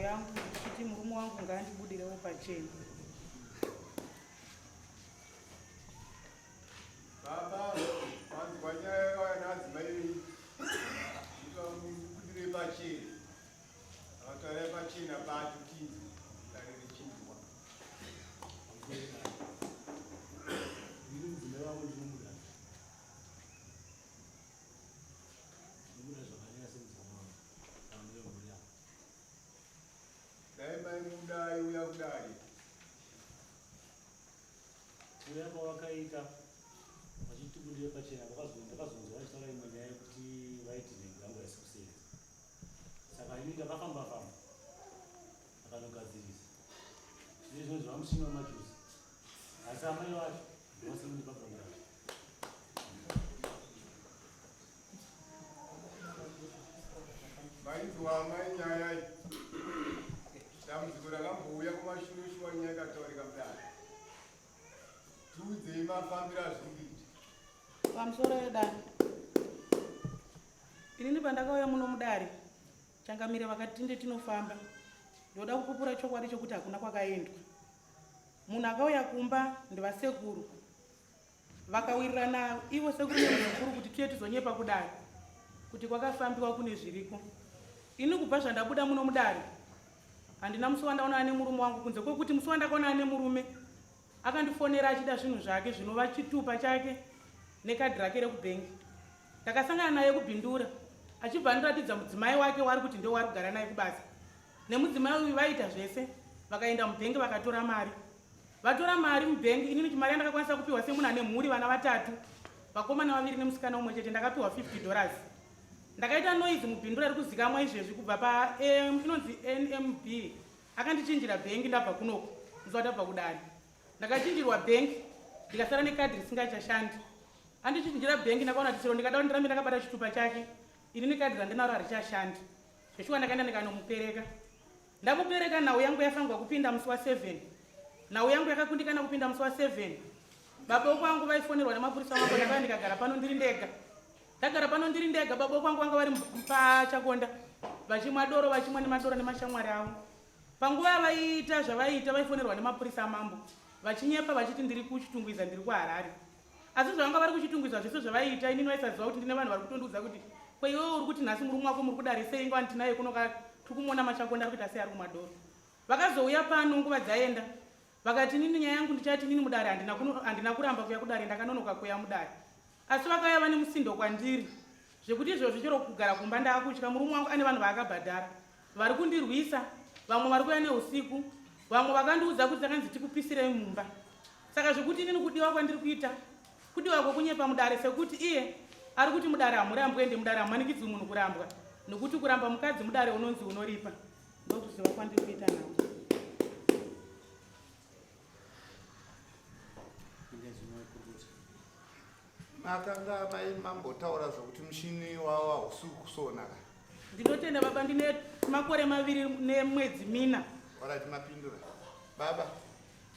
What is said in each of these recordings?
yangu ndichiti murume wangu ngaandibudirewo pachena. Baba, manzwa nyaya yakauya naadzimai venyu. Mukabudire pachena. Akataurai pachena pacho tinzwe. Dare richinzwa. Ini mudzimai wangu ndinomuda. Ndinomuda zvakanyanya semudzimai wangu. Kana nemhuri yangu. Dai maimuda aiuya kudare. Kuuya kwavakaita vachiti budire pachena ndakazonzwa vachitaura imwe nyaya yekuti vaiti nhengo yangu haisi kusenza. Saka ini ndakafamba famba akanogadzirisa. Zvine zvinonzi vamushini wamajuzi. Asi amai vacho vasiri kundipa bvunzo yacho. Mainzwa amai nyaya iyi. Dambudziko rakambouya kumashure shuwa nyaya ikataurika mudare. Tiudzei mafambiro azviri kuita. Pamusoro yedare. Inini pandakauya muno mudare, changamire vakati tinde tinofamba. Ndoda kupupura chokwadi chokuti hakuna kwakaendwa. Munhu akauya kumba ndivasekuru. Vakawirirana ivo sekuru nemuzukuru kuti tiye tizonyepa kudare kuti kwakafambiwa kune zviriko. Ini kubva zvandabuda muno mudare handina musi wandaonana nemurume wangu kunze kwekuti musi wandakaonana nemurume akandifonera achida zvinhu zvake zvinova chitupa chake nekadhi rake rekubhengi. Ndakasangana naye kuBindura achibva andiratidza mudzimai wake waari kuti ndowaari kugara naye kubasa. Nemudzimai uyu vaiita zvese vakaenda mubhengi vakatora mari. Vatora mari mubhengi inini mari yandakakwanisa kupiwa semunhu ane mhuri vana vatatu vakomana vaviri nemusikana umwe chete ndakapiwa 50 dollars. Ndakaita noise muBindura iri kuzikamwa izvezvi kubva pa inonzi NMB akandichinjira bhengi ndabva kunoku musi watabva kudare. Ndakachinjirwa bhengi ndikasara nekadhi risingachashandi. Andichinjira bhengi ndakaona kuti chero ndikada kuti ndirambe ndakabata chitupa chake inini kadhi randinaro harichashandi. Zveshuwa ndakaenda ndikanomupereka. Ndamupereka nhau yangu yafangwa kupinda musi wa 7. Nhau yangu yakakundikana kupinda musi wa 7. Baba wekwangu vaifonerwa nemapurisa mambo ndakauya ndikagara pano ndiri ndega. Ndagara pano ndiri ndega baba wekwangu vanga vari pachakonda vachimwa doro vachimwa nemadoro nemashamwari avo. Panguva yavaiita zvavaiita vaifonerwa nemapurisa amambo vachinyepa vachiti ndiri kuChitungwiza ndiri kuHarare. Asi zvavanga vari kuChitungwiza zvese zvavaiita inini vaisaziva kuti ndine vanhu vari kutondiudza kuti ko iwewe uri kuti nhasi murume wako muri kudare sei inga wani tinaye kuno ka tiri kumuona machakonda ari kuita sei ari kumwa doro. Vakazouya pano nguva dzaenda vakati inini nyaya yangu ndichati inini mudare handina handina kuramba kuya kudare ndakanonoka kuya mudare. Asi vakauya vane musindo kwandiri zvekuti izvozvi chero kugara kumba ndaakutya murume wangu ane vanhu vaakabhadhara vari kundirwisa vamwe vari kuuya neusiku vamwe vakandiudza kuti takanzi tikupisirei mumba saka zvekuti inini kudiwa kwandiri kuita kudiwa kwekunyepa mudare sekuti iye ari kuti mudare hamurambwe ende mudare hamumanikidzwi munhu kurambwa nekuti kuramba mukadzi mudare unonzi unoripa ndokuziva kwandiri kuita navo. Makanga mai mambotaura zvokuti mushini wavo hausi kusona ka? Ndinotenda baba ndine makore maviri nemwedzi mina. Alright mapindura. Baba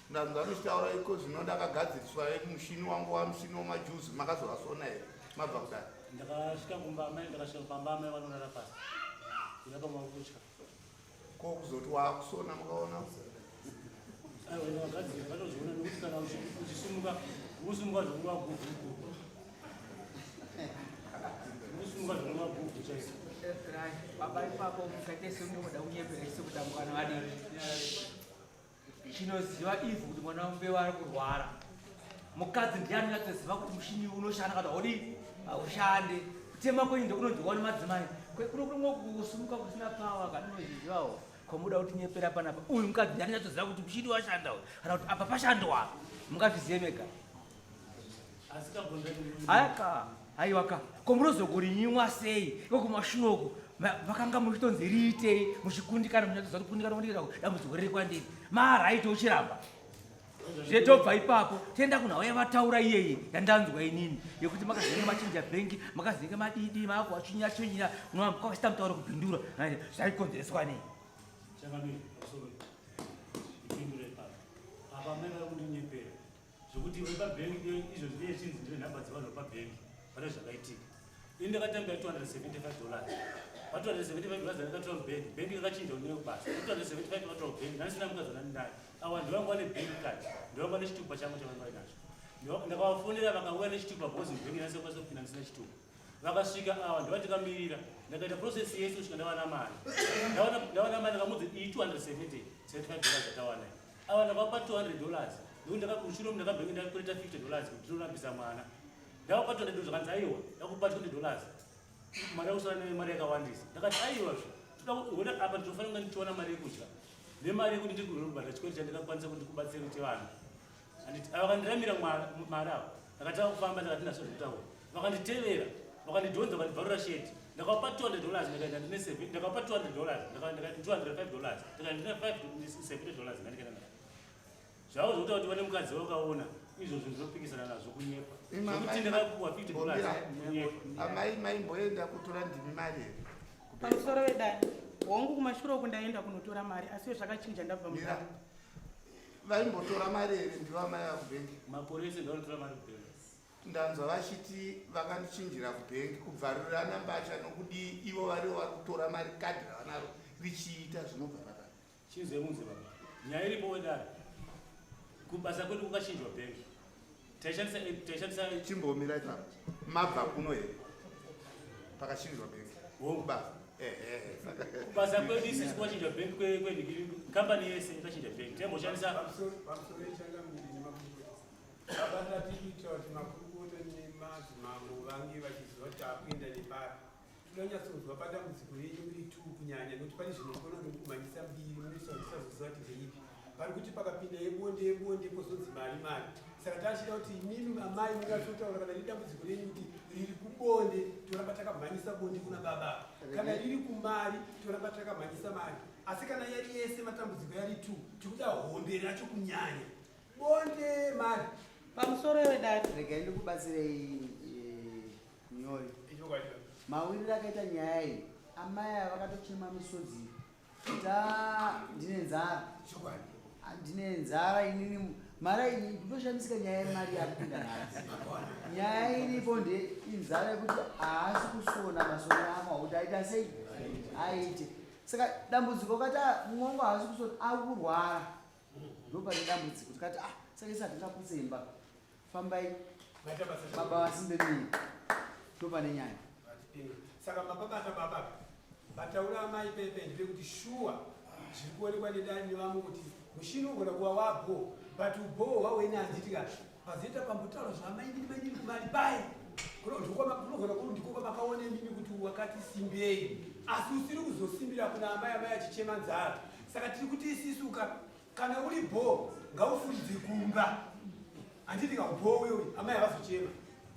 ndanzwa muchitaura iko zvino ndakagadziriswa mushini wangu wamushini wemajuzi makazovasona here mabva kudai? Ndakasvika kumba amai ndakasvika pamba amai vanorara pasi. Kuda pamwe kutya. Ko kuzoti waakusona makaona? Aiwa ndakagadzira vatozviona nekuti kana uchisumuka ukusumuka zvokurova guvhu. Ukusumuka zvokurova guvhu chaizvo. Baba ipapo musaite semunoda kunyepera isu kutambukana vadiki. Chinoziva ivhu kuti mwana wambewa ari kurwara. Mukadzi ndiye anonyatsoziva kuti mushini unoshanda kana haudii haushande. Kutema kwenyu ndokunonzwiwa nemadzimai. Kuno kuno kusumuka kusina power kana unozvizivawo. Kwamuda kuti nyepera panapa. Uyu mukadzi ndiye anonyatsoziva kuti mushini washanda uyu kana kuti apa pashandwa. Mungazvizive mega. Ayaka, aiwaka. Ko munozogorinyimwa sei iko kumashure uko makanga muchitonzi riitei muchikundikana munyatsoziva kuti kundikana kundikana dambudziko riri kwandiri maraiti uchiramba zvetobva ipapo toenda kunhau yavataura iyeyi yandanzwa inini yekuti makazenge machinja bhengi makazenge madidi maakuvachinyira chinyira kwakaita mutauro kupindura zvaikonzereswa nei Changamire, pamusoro. Ndipindure ipapo. Apa mai vari kundinyepera. Zvekuti vepabhengi izvozvi iye chinzi ndine nhamba dzevanhu vepabhengi pane zvakaitika. Ini ndakatambira 275 dollars. Pa 275 dollars ndakatora mubhengi, bhengi rakachinja unenge kubasa. 275 ndakatora kubhengi, ndandisina mukadzi wandandinaye. Awa ndivangu vane bank card, ndivangu vane chitupa changu chavanga vainacho. Ndakavafonera vakauya nechitupa because mubhengi ndandisakwanisa kupinda ndisina chitupa. Vakasvika awa ndovandikamirira, ndakaita process yese kusvika ndawana mari. Ndawana mari ndakamuudza iyi 270 75 dollars yatawana iyi. Awa ndakavapa 200 dollars nekuti ndakamushure ndakabhengi ndakakwereta 50 dollars kuti ndinorambisa mwana. Ndakapa 200 dollars zvakanzi aiwa ndakupa 20 dollars mari yakusara nemari yakawandisa. Ndakati aiwa zve toda kuona apa ndinofanira kunge ndichiwana mari yekudya nemari yekuti ndigone kubhadhara chikwereti chandingakwanisa kuti ndikubatsire kuti vana. Handiti ava vakandiramira mari ava ndakatanga kufamba ndakati ndasvo zvekutaura vakanditevera vakandidhonza vakandibvarura sheti ndakavapa 200 dollars ndikaenda ndine seven ndakavapa 200 dollars ndakati 205 dollars ndikaenda ndine 5 70 dollars ndandikaenda nayo zvavo zvekuti kuti vane mukadzi wakaona izvo zvinhu zvinopikisana nazvo kunyepa zvekuti ndakapuwa 50 dollars kunyepa amai maimboenda kutora ndimi mari here pamusoro vedare hongu kumashure uku ndaenda kunotora mari asi zvakachinja ndabva mudare vaimbotora mari here ndivo amai vakubhengi makore ese ndavanotora mari kubhengi ndanzwa vachiti vakandichinjira kubhengi kubvarurirana mbatya nokudii ivo varivo vari kutora mari kadhi ravanaro richiita zvinobva pakati Chinzwe munze baba. Nyaya iripo wedare. Kubasa kwedu kukachinjwa bhengi. Taishandisa taishandisa chimbomira ipapo. Mabva kuno here? Pakachinjwa bhengi. Hongu. Kubasa. Ehe. Saka kubasa kwedu isusu kwachinjwa bhengi kwe kwe company yese yakachinja bhengi. Taimboshandisa pamusoro pamusoro yechangamire nemakurukota. Baba tati kuitira kuti makurukota nemadzimambo vange vachiziva kuti takuenda nepapi. Tinonyatsonzwa padambudziko renyu muri two kunyanya nekuti pane zvimwe munoona kunge mukumhanyisa mbiri munoisa kuti tisazoziva kuti ndeipi. Pari kuti pakapinda yebonde yebonde pozonzi mari mari. Saka tachida kuti imimi amai munyatsotaura kana riri dambudziko renyu kuti riri kubonde toramba takamhanyisa bonde kuna baba. Kana riri kumari toramba takamhanyisa mari. Asi kana yari yese matambudziko yari two tikuda hombe racho kunyanya. Bonde mari. Pamusoro wedare. Regai ndikubatsirei eh, Nyoyo. Mawiriro akaita nyaya iyi, amai ava vakatochema misodzi kuti ah, ndine nzara. Ah, ndine nzara inini mari iyi ndoshamisika nyaya yemari yakupinda nhasi. Nyaya iripo nde inzara yekuti haasi kusona masono ako akuti aita sei aite. Saka dambudziko kati ah, mumwe wangu haasi kusona akurwara. Ndopane dambudziko tikati ah saka isi hatingaputse imba. Fambai baba vasimbe miri ndopane nyaya. Saka mapabata baba vataura amai pepe ndepekuti shuwa zviri kuonekwa nedani nevamwe kuti mushini unogona kuva wabho but ubhowo hwawene handiti ka pazoita pambotaura zvamainini mainini kumari pai kunogona kuri ndiko kwamakaona imimi kuti wakati simbei asi usiri kuzosimbira kuna amai amai achichema nzara saka tiri kuti isisuka Kana uri bho ngaufuridze kumba handiti ka ubho uyo amai havazochema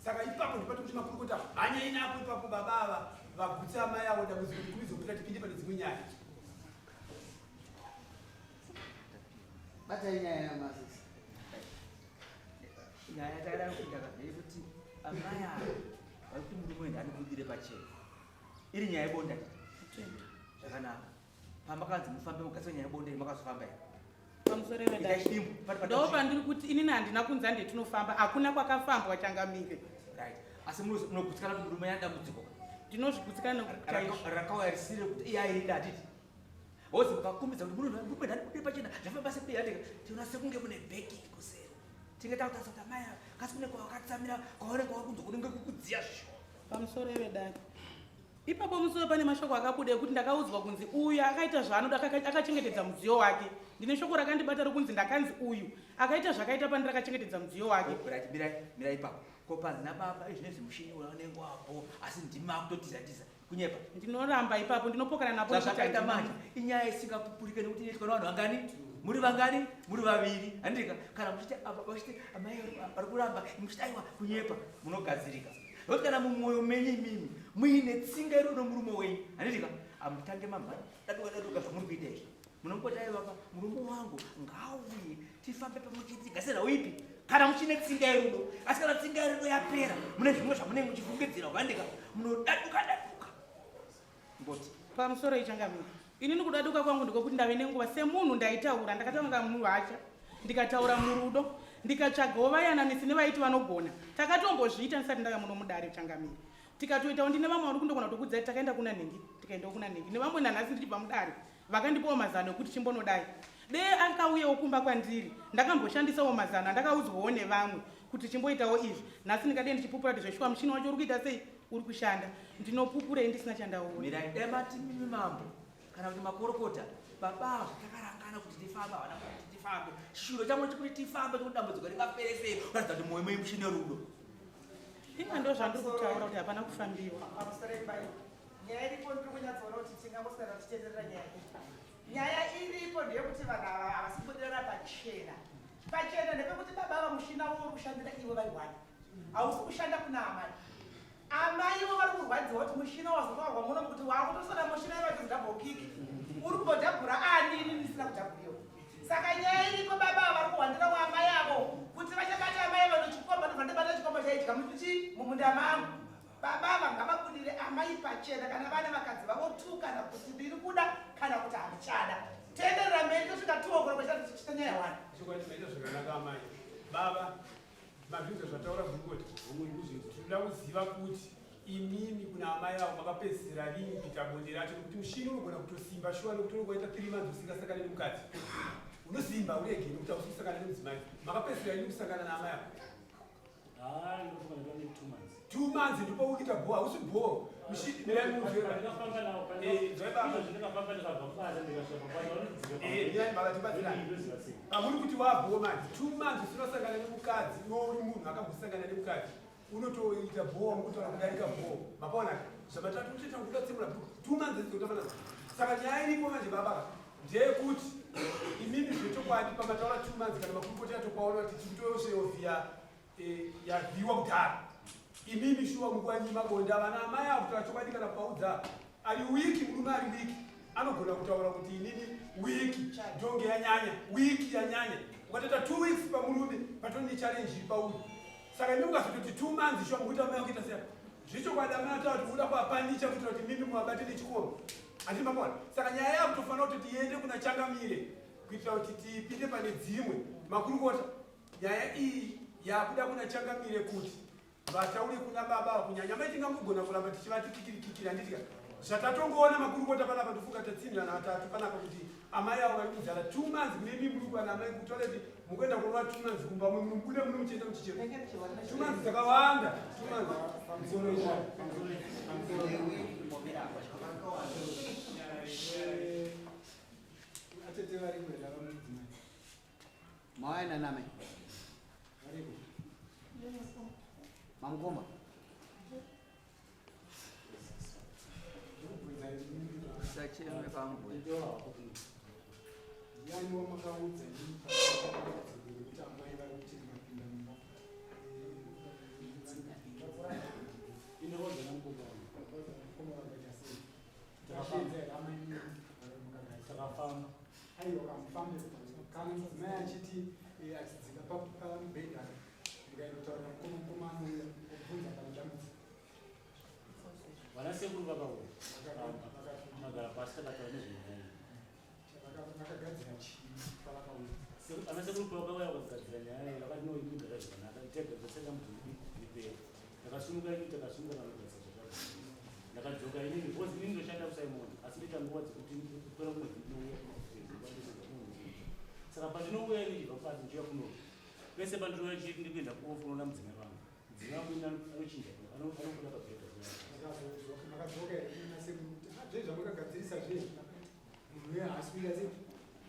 saka ipapo ndipati kuti makurukota hanya inapo ipapo baba ava vagutse amai avo dambudziko rikumizopera tipinde pane dzimwe nyaya batai nyaya yamasisi nyaya takada kupinda kavhei kuti amai ava vari kuti murume wenda anobudire pachena iri nyaya yebonda zvakanaka pamakanzi mufambe mugadzire nyaya yebonde makazofamba here pamusoro ndo pandiri kuti inini handina kunzi hande tinofamba hakuna kwakafambwa changamire right asi munogutsikana kuti murume yadambudziko ndinozvigutsikana rakauya risiri kuti iye airida hatiti hozi mukakumbidza kuti murume ndandikude pachena zvafamba sekudii handika tiona sekunge mune bheki kuseri tinge takutarisa kuti amai ava kasi kune kwavakatsamira kwavanenge vakunzwa kunenge kukudziya zvisho pamusoro vedare Ipapo musi pane mashoko akabuda ekuti ndakaudzwa kunzi uyu akaita zvaanoda akachengetedza mudziyo wake. Ndine shoko rakandibata rokunzi ndakanzi uyu akaita zvakaita pandiri akachengetedza mudziyo wake. Oh, right, mirai, mirai ipapo. Ko panzi nababa izvinezvi mushini unenge wapo asi ndimi makutotiza tiza. Kunyepa. Ndinoramba ipapo ndinopokana napo. Zvakaita manje inyaya isingapupurike nekuti inoitwa nevanhu vangani? Muri vangani? Muri vaviri. Handika kana muchiti apa vachiti amai vari kuramba muchiti aiwa kunyepa munogadzirika. Nokuti kana mumwoyo menyu imimi muine tsinga iri nomurume wenyu, handitika amutange mamhanya daduka daduka zvamuri kuita izvi. Munongoti aiwa ka murume wangu ngauye tifambe pamwe chete tigasira uipi kana muchine tsinga yerudo. Asi kana tsinga yerudo yapera mune zvimwe zvamunenge muchifungidzira handika munodaduka daduka. Mboti. Pamusoro ichangamire. Inini kudaduka kwangu ndikokuti ndave nenguva semunhu ndaitaura ndakatanga muhacha ndikataura murudo ndikatsvagawo vayananisi nevaiti vanogona takatombozviita ndisati ndauya muno mudare changamire. Tikatoitawo ndine vamwe vari kundogona kutokuudzai takaenda kuna nhingi, tikaendawo kuna nhingi. Nevamwe nanhasi ndichibva mudare vakandipawo mazano ekuti chimbonodai. Dee akauyawo kumba kwandiri, ndakamboshandisawo mazano andakaudzwawo nevamwe kuti chimboitawo izvi. Nhasi ndingadei ndichipupura kuti zveshuwa muchini wacho uri kuita sei? Uri kushanda. Ndinopupurei ndisina chandaona. Mirai, dai mati mimi mambo kana kuti makorokota baba ava takarangana kuti tifambe havana kuti tifambe. Chishuviro changu chekuti tifambe chekuti dambudziko ringapere sei kuratidza kuti mwoyo menyu muchine rudo. Inga ndozvandiri kutaura kuti hapana kufambiwa. Pamusoro imbai. Nyaya iripo ndiri kunyatsoona kuti tingangoswera tichitenderera nyaya iyi. Nyaya iripo ndeyekuti vanhu ava havasi kubudirana pachena. Pachena ndepekuti baba ava mushina wavo uri kushandira ivo vari one. Hausi kushanda kuna amai. Amai ivo vari kurwadziwa kuti mushina wazotaurwa muno kuti waakutosona mushina ivo vachinzi double kick. Uri kumbodhabhura ani ini ndisina kudhabhuriwa. Saka nyaya iriko baba ava vari kuhwandira amai avo kuti vachabata amai avo nechikomba ndobva ndobata chikomba chaidya muchi mumunda mangu. Baba ava ngavabudire amai pachena kana vane vakadzi vavo tu kana kuti ndiri kuda kana kuti handichada. Tenderera mberi tosvika tuokoro kwechati tichita nyaya wani. Chokwadi maita zvakanaka amai. Baba, mazvinzwa zvataura gurukota. Tinoda kuziva kuti imimi kuna amai avo makapedzisira rini kuita bonde racho nekuti mushini unogona kutosimba shuwa nekuti unenge waita 3 months usingasangane nemukadzi. Unosimba urege nekuti hausi kusangana nemudzimai. Makapedzisira rini kusangana naamai avo? Ah, ndinofunga ndava ne 2 months. 2 months ndipo ukuita bho, hausi bho. Mushini mirai munzwe. Ndakafamba nawo Eh, pandakafamba baba. ndakafamba ndikabva kubasa ndikasvika pabasa vanodzika. Eh, mirai baba tibatsirane. Ndoziva sei. Pamuri kuti wabho manje 2 months usina kusangana nemukadzi, iwe uri munhu akambosangana nemukadzi. Unotoita bho mukutaura kudarika bho. Mapaona? Zvamatatu utoita kuda tsemura bhuku. 2 months idzi kutofanana. Saka nyaya iripo manje baba ndeyekuti imimi zvechokwadi pamataura 2 months kana makurukota atopaona kuti tikutoyoseyovhiya yavhiwa kudhara. Imimi shuwa mukwanyima bonda vana amai avo kutaura chokwadi kana kuvaudza ari wiki murume ari wiki anogona kutaura kuti inini wiki ndonge yanyanya wiki yanyanya ukatoita 2 weeks pamurume patori nechallenge iri pauri. Saka imi mukazototi 2 months shuwa mukuita amai akuita sei? Zvechokwadi amai ataura kuti muda kuapanicha kuitira kuti mimi muvabate nechikoro. Handiti mapaona? Saka nyaya yakutofanira kuti tiende kuna changamire kuitira kuti tipinde pane dzimwe makurukota. Nyaya iyi yakuda kuna changamire kuti vataure kuna baba ava kunyanya mai tingangogona kuramba tichivati kikirikikiri handiti ka zvatatongoona makurukota panapa tofunga tatsinhirana vatatu panapa kuti amai avo vari kunzara 2 months mune muri kuwana amai kutoilet mukuenda kurova 2 months kumba mwe munobuda muno muchienda muchichema 2 months dzakawanda 2 months pamusoro izvo Atete variko here ava mudzimai? Mauya nana amai? Variko. Mamukoma. Usacheme pambuya. Ndiani wamakaudza imi pamadziko ekuti amai vari kuti mapinda mumba? Inorodza namukoma wangu. Mukoma vakaita sei? Takashinza here amai mukagara? Takafamba. Aiwa kamufambe kana mudzimai achiti achidzika pamubhedha mukaendotaurira mukoma mukoma anouya obvunza pane dambudziko. Vana sekuru vakauya. Magara pasi takataura nezvenyaya iyi. Vakagadzira chii pavakauya? Vana sekuru pavakauya vakagadzira nyaya iyi vakati no imi gara zvakanaka itagadzirisa dambudziko ripere. Ndakasumuka ini takasumuka kanogadzira zvakagadzira. Ndakadzoka inini because inini ndoshanda kuSimon asi ndoita nguva dzekuti kupera mwedzi ndinouya Saka pandinouya ini ndichibva kubasa ndichiuya kuno pese pandinouya chii ndikuenda kuofu unoona mudzimai wangu. Mudzimai wangu ini anochinja anobuda pabhedha. Makadzoka here kuna sekuru kuti ah zve zvamakagadzirisa zve munhu uya haasi kuita sei?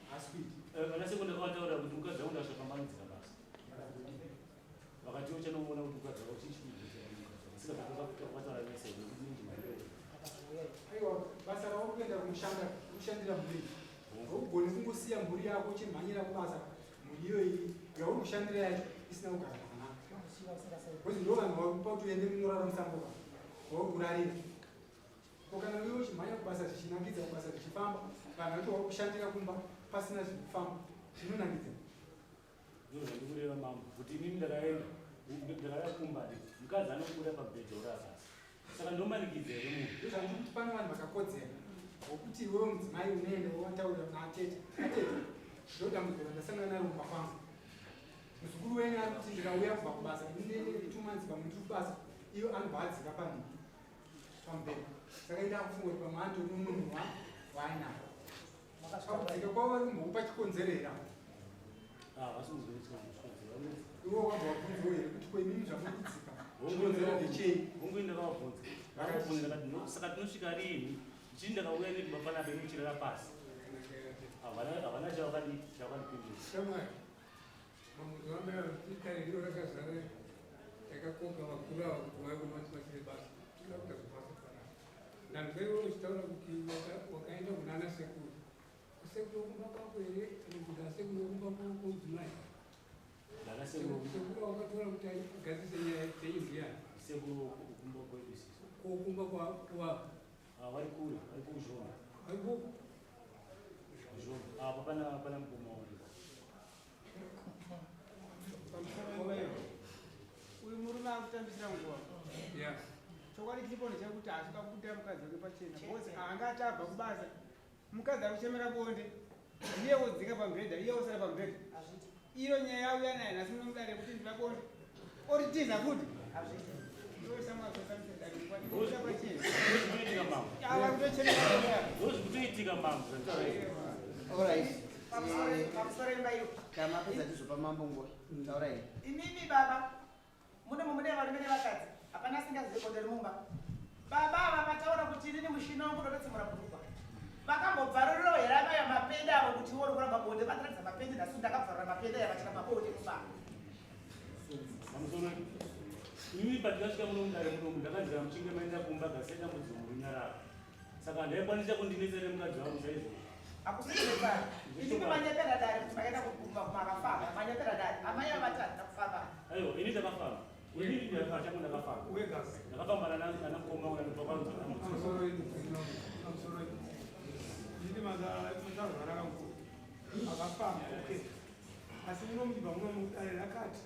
Haasi kuita. Vana sekuru ndakavataurira kuti mukadzi wangu ndasvika pamanidzira basa. Vakati uchanomuona kuti mukadzi wako chii chikuitika mukadzi wako. Saka zvakataura nese nekuti ninji mari. Aiwa basa ravo kuenda kunoshanda kushandira mhuri. Haugoni kungosiya mhuri yako uchimhanyira kubasa mhuri iyoyi yauri kushandira yacho isina kugara zvakanaka. Because ndo vanhu vakupa kuti uende munorara musango ka wauri kurarira. Ko kana iwe uchimhanya kubasa zvichinakidza kubasa zvichifamba vanhu vacho vari kushandira kumba pasina zvikufamba zvinonakidza. Ndizvo zvandikureva mambo kuti inini ndakaenda ndakauya kumba mukadzi anobuda pabhedha uri akasi saka ndomanikidza here munhu Ndozvandikuti pane vanhu vakakodzera wokuti iwewe mudzimai unoenda wovataurira kuna atete atete ndo dambudziko randasangana naro kumba kwangu muzukuru wenyu ari kuti ndikauya kubva kubasa ine 2 months pamwe ndiri kubasa iyo anobva adzika panhii Pamubhedha. Saka ida kufunga kuti pamwe andiwo mumwe munhu waainaye. Pakudzika kwavo vari kumbokupa chikonzero here avo? Iwe wakabva wabvunzwa here kuti ko imimi zvamuri kudzika chikonzero ndechei? Hongu ndakavabvunza. Vakabvunza ndakati no saka tinosvika rini? Ndichiti ndakauya nemi panapa imi muchirara pasi. Havana havana chavakadi chavakandipindura. Shamwari, mamuzi wamai dare rino rakazara takakoka vakuru ava kuti vauye kuno vatibatsire basa. Tinoda kuita zvebasa panapa. Ndanzwa iwe uchitaura kuti wakaenda kunana sekuru. Sekuru kumba kwako here kana kuti asekuru kumba kwomudzimai? Ndana sekuru. Sekuru wakatora kuti agadzise nyaya dzenyu ndiyani? Sekuru kumba kwedu isisu. Ko kumba kwa Ah, vari kure, vari kuZhombe. Vari ku Zhombe. Apa pana mukoma wavo. Uyu murume akutambisira nguva. Yeah. Chokwadi chiripo ndechekuti haasi kuda kubudira mukadzi wake pachena because anga atabva kubasa mukadzi ari kuchemera bonde ndiye wodzika pamubhedha iye wosara pamubhedha iro nyaya yauya naye nhasi muno mudare yekuti ndida bonde oritiza futi Ndozvikutoitika mambo. Alright. Pamusoro imba iyo. Kana mapedza tizopa mambo nguva. Taurai. Imimi baba mune mune varume nevakadzi hapana asingazive bonde remumba. Baba ava vataura kuti inini mushina wangu ndototsemura bhurugwa. Vakambobvarurirawo here amai mapende avo kuti iwe uri kuramba bonde vakaratidza mapende nhasi ndakabvarura mapende aya vachiramba bonde kumba. Pamusoro imimi pandikasvika muno mudare munomu ndakanzi muchinge maenda kumba gasai dambudziko murunyararo. Saka handaikwanisa kundinetsa nemukadzi wangu saizvozvo. Hakusikunetsana. Imimi manyepera dare kuti makaenda kumakafamba manyepera dare amai ava vati handina kufamba. Aiwa ini ndakafamba. Inini ndakafamba ndakafamba. Ndakafamba nana mukoma wangu nana kwanza. Pamusoro ndini mazarwara kangu akafamba okay asi muno muchibva muno mudare rakati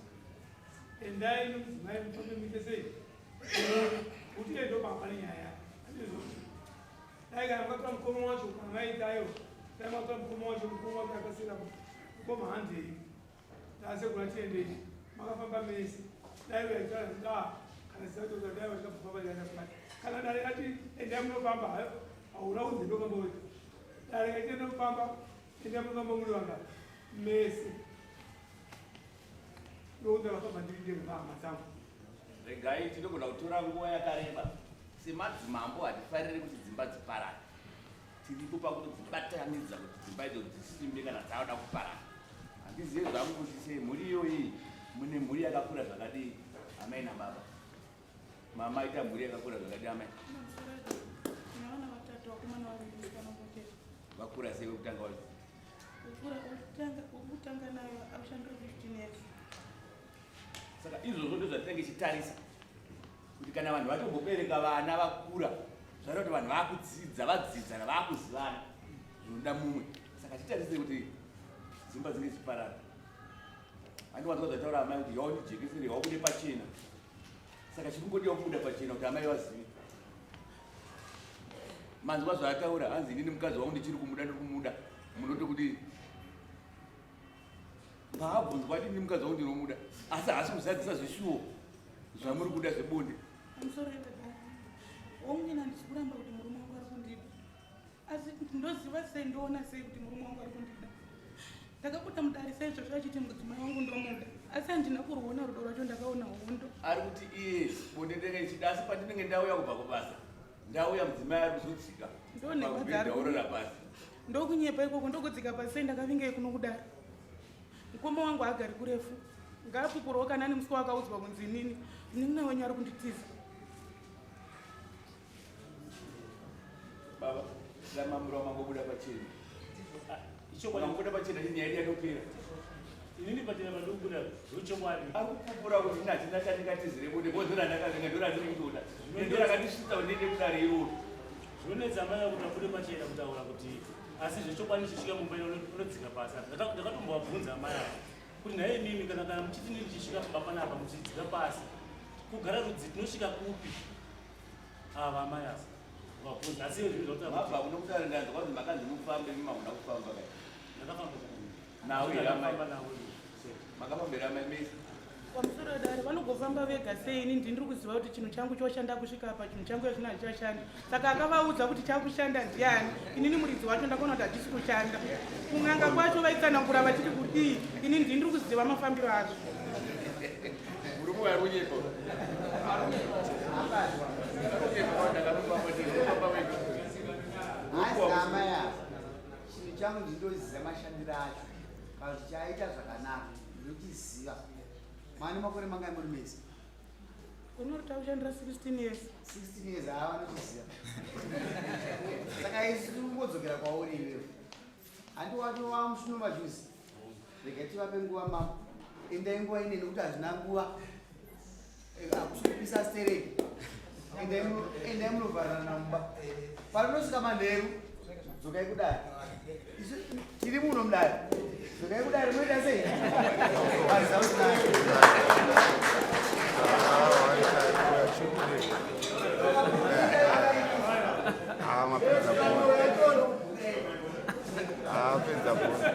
endai nomudzimai mufambe muite sei kuti iye ndopapa nenyaya andizvo dai kana mukatora mukoma wacho kana maita ayo dai makatora mukoma wacho mukoma wacho akasira mukoma handei tasekura tiendei makafamba mese dai vaitara ah kana zisatoza dai vachikafamba kana dare rati endai munofamba hauna kunzi ndofamba wega dare kaite ndofamba endai munofamba muri vanga mese ndokunzi akafamba ndiri ndega pahama dzangu. Regai tinogona kutora nguva yakareba. Semadzimambo hatifariri kuti dzimba dziparare. Tiripo pakutodzibatanidza kuti dzimba idzo dzisimbe kana dzauda kuparara. Handizive zvangu kuti sei mhuri iyoyi mune mhuri yakakura zvakadii amai nababa. Mama ita mhuri yakakura zvakadii amai? Tine vana vatatu vakomana vaviri musikana mumwe chete. Vakura sei wekutanga wacho? Wekutanga nayo akushandira 15 years. Saka izvozvo ndozvatinenge tichitarisa kuti kana vanhu vatombobereka vana vakura zvareva kuti vanhu vakudzidza vadzidzana vakuzivana zvinoda mumwe. Saka titarise kuti dzimba dzinge dzichiparara. Handiwanzwa zvataura amai kuti yaundijekesere wabude pachena. Saka chiri kungodiwa kubuda pachena kuti amai vazive. Manzwa zvaataura hanzi inini mukadzi wangu ndichiri kumuda ndiri kumuda munoti kuti paabvunzwa ati ini mukadzi wangu ndinomuda asi haasi kuzadzisa zvishuwo zvamuri kuda zvebonde. Pamusoro iwe wangu ini handisi kuramba kuti murume wangu ari kundida asi ndoziva sei ndoona sei kuti murume wangu ari kundida. Ndakabuda mudare saizvozvo achiti mudzimai wangu ndomuda asi handina kuruona rudo rwacho ndakaona hondo. Ari kuti iye bonde ndinenge ndichida asi pandinenge ndauya kubva kubasa ndauya mudzimai ari kuzodzika Ndonhema dzaari pamubhedha orara pasi. Ndokunyepa ikoko ndokudzika pasi sei ndakavinga kuno kudare. Mukoma wangu haagari kurefu ngaapupurewo kana ane musi waakaudzwa kunzi inini munin'ina wenyu ari kunditiza. Baba, ramamura mangobuda pachena. Mangobuda pachena nyaya yedu yatopera. Inini pachena pandikubuda zvechokwadi. Ari kupupura kuti ini handina chandingatizire bonde because ndorandakavenga ndorandiri kutoda. Ndorakandisvitsa kuti ndiende kudare iroro. Zvinonetsa amai kuti abude pachena kutaura kuti asi zvechokwadi ndichisvika mumba unodzika pasi. Ndakatombovabvunza amai ava kuti nhai imimi kana kana muchiti ndini ndichisvika pamba panapa muchidzika pasi kugara rudzi tinosvika kupi? Ava amai ava vabvunza asi izvi zvakuti mabva kuno kudare ndanzwa kwanzi makanzi mufambe imi hamuna kufamba kai. Ndakafamba Nawo here amai? Ndakafamba nawo. Makafamba here amai mese? Pamusoro dare vanogofamba vega sei ini ndini ndiri kuziva kuti chinhu changu choshanda kusvika apa chinhu changu yazvino hachichashandi saka akavaudza kuti chakushanda ndiani inini muridzi wacho ndakaona kuti hachisi kushanda kun'anga kwacho vaitsanangura vachiti kudii ini ndini ndiri kuziva mafambiro azvo Murume uyu ari kunyepa. Hanzi amai ava chinhu changu ndindoziva mashandiro acho kana kuti chaita zvakanaka ndochiziva mane makore mangai muri mese Unori takushandira 16 years. 16 years haa vanochiziva saka isu tiri kungodzokera kwauri iwewe handi wati wamushino majuzi rega tivape nguva mambo endai nguva ine nekuti hazvina nguva eh, hakusi kupisa stereki endai munovharana mumba parinosvika manheru dzokai kudare isu tiri muno mudare dzokai kudare munoita sei Ah, mapedza bhora. Ah, pedza bhora.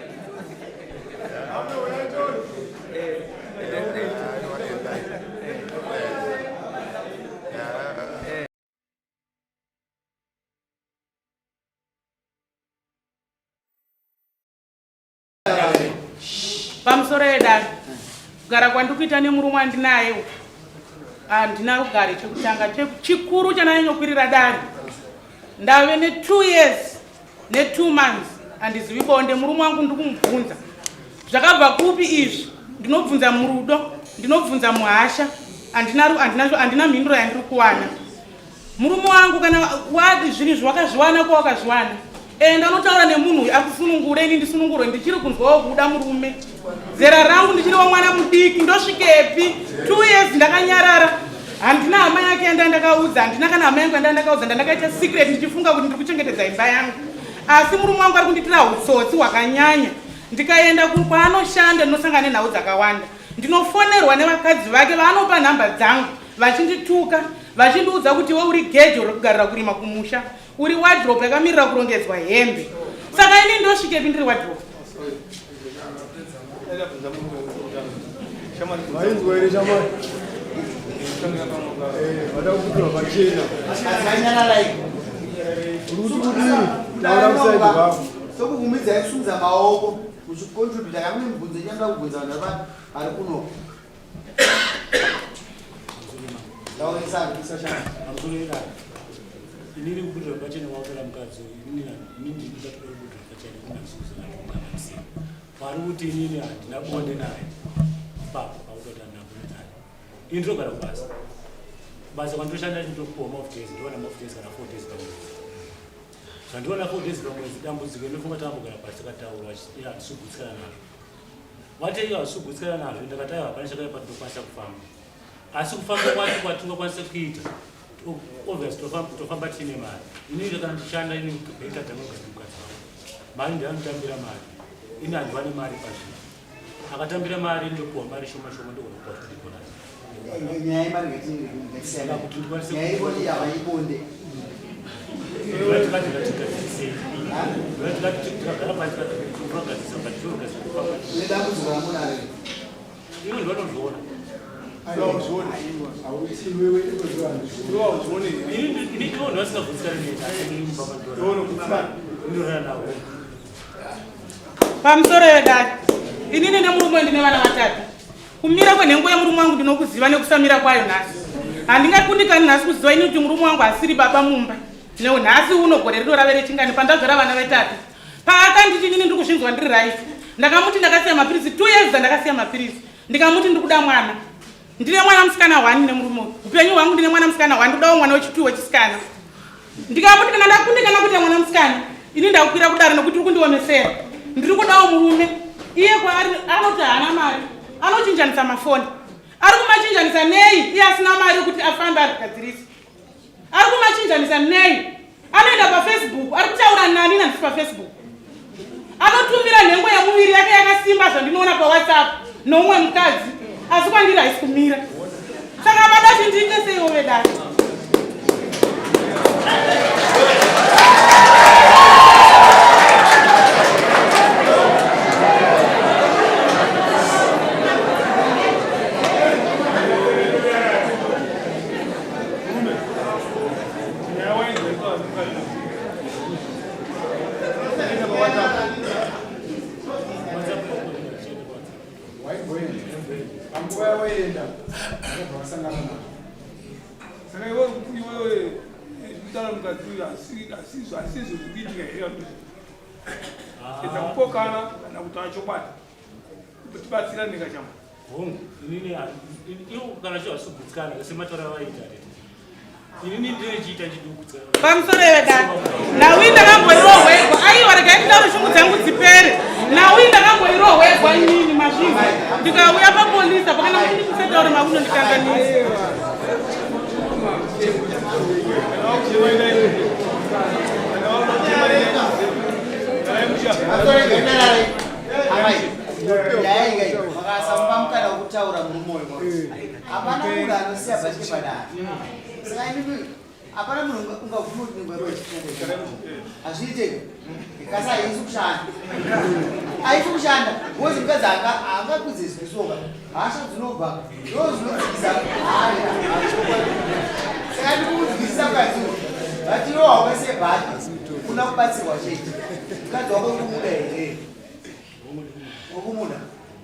Pamusoro yedare kugara kwandikuita nemurume wandinaye handina rugare chekutanga chikuru chananyanyokwirira dare ndave netwo years netwo months handizivi bonde murume wangu ndikumubvunza zvakabva kupi izvi ndinobvunza murudo ndinobvunza muhasha handina mhinduro yandiri kuwana Murume wangu kana wadi zvinhu izvi wakazviwana ko wakazviwana enda unotaura nemunhu uyu akusunungure ini ndisunungurwe ndichiri kunzwawo kuda murume zera rangu ndichiri wamwana mudiki ndosvikepi two years ndakanyarara handina hama yake yanda ndakaudza handina kana hama yangu yanda ndakaudza ndandakaita secret ndichifunga kuti ndiri kuchengetedza imba yangu asi murume wangu ari kundiitira utsotsi hwakanyanya ndikaenda kwaanoshanda ndinosangana nenhau dzakawanda ndinofonerwa nevakadzi vake vaanopa nhamba dzangu vachindituka vachindiudza kuti iwe uri gejo rekugarira kurima kumusha uri wadrop yakamirira kurongedzwa hembe saka ini ndosvikepi ndiri wadrop Vainzwa here shamwari? Eh, vada kubudirwa pachena. Uri kuti kudii? Taura musaidi wako. Tokubvumidzai kusumudza maoko muchicontributa kana mune mibvunzo ichanoda kubvunza vanhu vari kuno. Inini kubudirwa pachena kwakutora mukadzi uyu inini inini ndinoda kuda kubudirwa pachena kunazuzaamusina pari kuti inini handina bonde naye ipapo pakutoti handina bonde naye ini ndinogara kubasa basa kwandinoshanda ndinotopuwa maoff days ndowana maoff days kana four days pamwedzi zvandiwana four days pamwedzi dambudziko inofunga takambogara pasi takataura handisi kugutsikana nazvo Vati iyo hazvisi kugutsikana nazvo ndakati aiwa hapana chakaipa tinokwanisa kufamba asi kufamba kwacho kwatingakwanisa kuita obvious tofamba tiine mari ini kana ndichishanda ini beka dzanogara mukadzi wangu mari ndianotambira mari ini handiwane mari pazvino akatambira mari ndopuwa mari shoma shoma ndogona kupa 50 dollars nyaya yemari ngatisiyana nyaya ibonde havaibonde nedambudziko ramunaro ivo ndivanozviona Pamusoro yedare inini nemurume ndine vana vatatu Kumira kwenhengo yemurume wangu ndinokuziva nekusamira kwayo nhasi. Handingakundikani nhasi kuziva ini kuti murume wangu asiri baba mumba. Nhasi uno gore rino rave rechingani pandazvara vana vatatu. Paakanditi inini ndiri kuzvinzwa ndiri right. Ndakamuti ndakasiya mapiritsi two years dzandakasiya mapiritsi. Ndikamuti ndiri kuda mwana. Ndine mwana musikana one nemurume uyu. Upenyu hwangu ndine mwana musikana one ndodawo mwana wechitu wechisikana. Ndikamuti kana ndakundikana kuita mwana musikana ini ndakukwira kudaro nokuti uri kundiomesera. Ndiri kudawo murume. Iye kwaari anoti haana mari. Anochinjanisa mafoni. Ari kumachinjanisa nei iye asina mari yekuti afambe arigadzirisa. Ari kumachinjanisa nei? Anoenda paFacebook, ari kutaura nani nandisi paFacebook. Anotumira nhengo yemuviri yake yakasimba zvandinoona paWhatsApp noumwe mukadzi, asi kwandiri haisi kumira. Saka vada kuti ndiite seiwo vedare? iwewe zvekutaura mukadzi uyu asizvo asizvo zviri kuitika here edza kupokana kana kutaura chokwadi tibatsira ndingachama Hongu, inini ivo kana cho hasi kugutsikana semataura avaita tete. Inini ndine chiita chidugutsikana. Pamusoro yedare. Nhau ndakamboirohwegwa. Aiwa regai nditaure shungu dzangu dzipere. Nhau ndakamboirohwegwa inini mazvinzi. Ndikauya papolisi apa kana muchindi kusataura makunondikanganisa. Amai. Nyaya inga iyi makasamupa mukana wekutaura murume uyu hapana munhu anosiya bhachi padare saka imimi hapana munhu ungabvuma kuti mumba hazviite kasi haisi kushanda haisi kushanda because mukadzi haangakwidze zvisoka hasha dzinobva ndo zvinodzikisa haya saka ndikumunzwisisa mukadzi uyu but iwe haukasiye bhati una kubatsirwa chete mukadzi wako uri kumuda here Wokumuda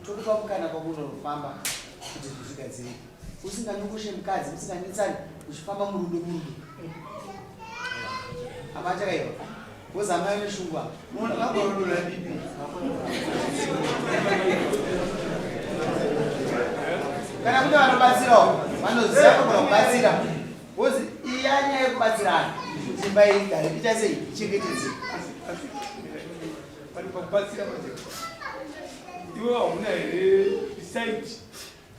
tokupa mukana kwakunofamba kuti zvinhu zvigadzirike usinganyungushe mukadzi musinganetsani uchifamba murudo murudo hapana chakaipa because amai vane shungu apa unoona vangorodola bibi kana kune vanobatsirawo vanoziva vanogona kubatsira because iya nyaya yekubatsirana kuti imba igare ita sei ichengetedzeke Pari pakubatsira manje. Iwe hauna here decide.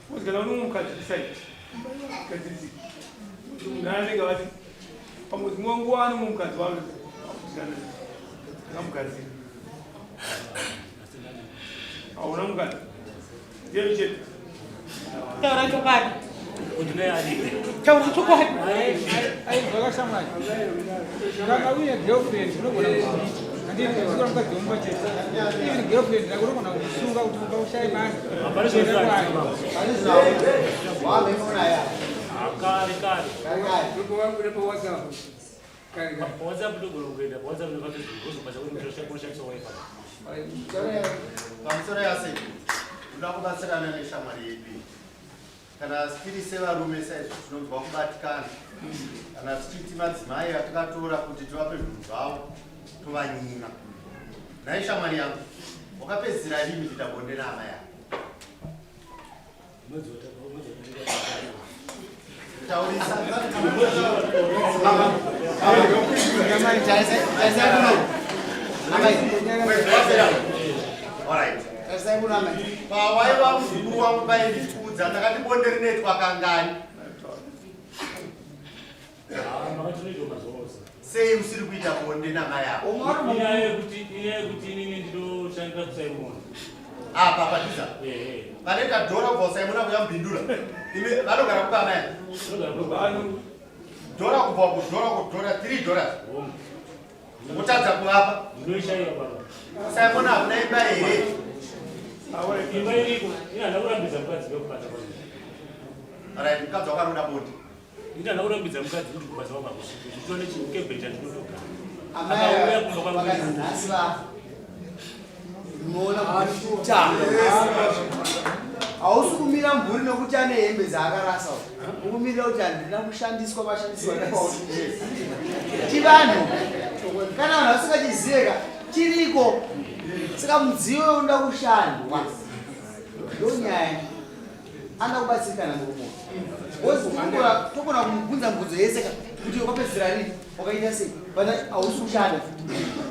Because kana une mukadzi decide. Gadzirisika. Munhu anenge vati pamwe dzimwe nguva ane mumwe mukadzi wavo akutirana. Akamugadzira. Hauna mukadzi. Ndiye chete. Taura chokwadi. Taura chokwadi. Aizvakashamwari. Kana uine girlfriend unogona kuzviita. Handiti usikora mukadzi wemumba chete. Even girlfriend yako unogona kusunga kuti mumba ushaye basa. Kare kare. PaWhatsApp ndogona kuenda paWhatsApp nepaFacebook wozobasa kuti unoshandisa wifi. Pamusoro yase toda kubatsirana neshamwari yedu iyi. Kana tiri sevarume saizvo tinonzwa kubatikana kana tichiti madzimai atikatora kuti tivape zvinhu zvavo tovanyima. Nhai shamwari yangu, wakapedzisira rini kuita bonde naamai ava? Taurisa. Pawaiva muzukuru wangu paindikuudza ndakati bonde rinoitwa kangani? Sei usiri kuita bonde namai ako? Inyaya yekuti inyaya yekuti inini ndinoshandira kuSimon. Apa padhuza. Vanoita dhora kubva kuSimon kuya mubhindura. Imi vanogara kupi amai? Dhora kubva kudhora kudhora 3 dollars. Kutadza kuvapa. Ndinoishaiwa baba. Simon hakuna imba here? Imba iriko. Ini handina kurambidza mukadzi wekubata kwangu. Alright, mukadzi wako anoda bonde. Ini handina kurambidza mukadzi kuti kubasa kwangu hakusvike. Nditone chikebhe chandinotogara. Amai Akauya kumba kwangu. vakanzi nhasi vafa. Unoona kuti hausi kumira mvuri nokuti ane hembe dzaakarasa ukumirira kuti handina kushandiswa vashandiswa chivanhu kana vanhu vasingachiziveka chiriko saka mudziyo unoda kushandwa ndonyaya anoda kubatsirikana murume because togona kumubvunza mubvunzo yese ka kuti wakapedzisira rini wakaita sei but hausi kushanda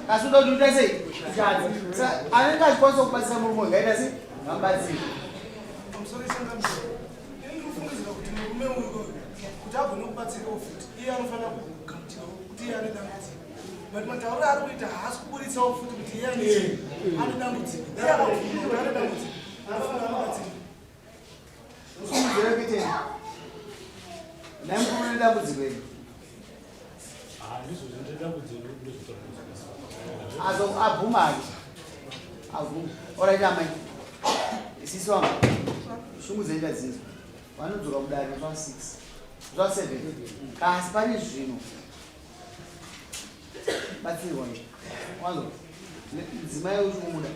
asi uda kuti uita sei kushanda saka anenge achikwanisa kubatsira murume uyu ngaita sei ngamubatsire Pamusoro ichangamiro ini ndikufungidzira kuti murume uyu uyu kuti agone kubatsirawo futi iye anofanira kugamuchirawo kuti iye ane dambudziko but matauriro aari kuita haasi kuburitsawo futi kuti iye ane chii ane dambudziko iye akabvuma kuti ane dambudziko anofanira kubatsirwa Usimudzire kuitei? Nhai mukuru une dambudziko iri. Ah, ndizvo zvinoita dambudziko ndozvotaura. Azo abvuma hake. Abvuma. Alright amai. Sisi wangu. Shungu dzenyu ndadzinzwa. Vanodzoka kudare musi wa 6. Musi wa 7. Kasi pane zvino. Batsirwa nje. Wanzwa? Mudzimai uyu uchikumuda.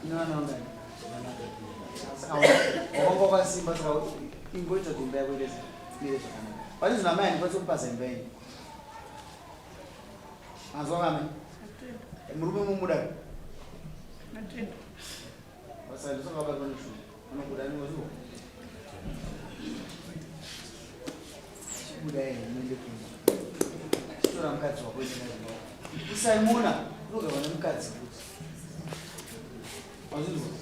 Ine vana vangani? Saka wakanga wakasimba saka ingoita kuti imba yako ite mire zvakanaka. Pane zvinhu amai handikwanisi kupaza imba yenyu. Manzwa vamai? Murume mumuda? Basa ndisakabatwa neshungu. Anobuda anozwa. Chibuda yeye muende kumba. Chitora mukadzi wako ende naye kumba. Usaimona unogarwa nemukadzi futi. Wazvinzwa?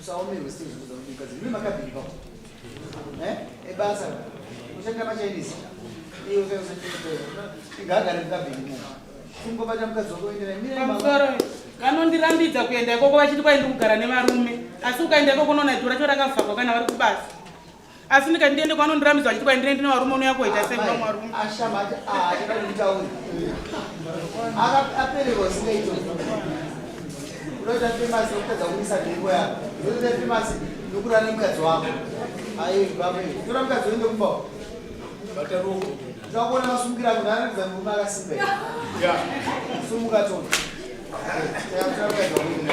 Usaomerwe sei zvekuudza kuti mukadzi. Mune makabhini papo. Eh? Ebasa. Ushandira maChinese. Iye ushandira. Ingagare mukabhini muno. Kungobata mukadzi wako uende naye. Mira Pamusoro vanondirambidza kuenda ikoko vachiti kwai ndiri kugara nevarume asi ukaenda ikoko unoona dhora racho rakavhagwa kana vari kubasa asi ndikati ndiende kwanondirambidza vachiti kwai ndine varume unouya koita sei vamwe varume Ashama ati ah achada kutaura. Akapererwa usingaito. Unoita famous nokutadza kumisa nhengo yako. Unoita famous nokurara nemukadzi wako. Ayi baba. Tora mukadzi uende kumba. Bata ruoko. Takuona masungiro ako ndaratidza murume akasimba here. Yeah. Sumuka tona. Tora mukadzi wako uende.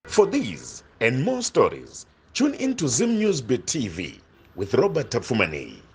For these and more stories, tune in to Zim News Bit TV with Robert Tafumani.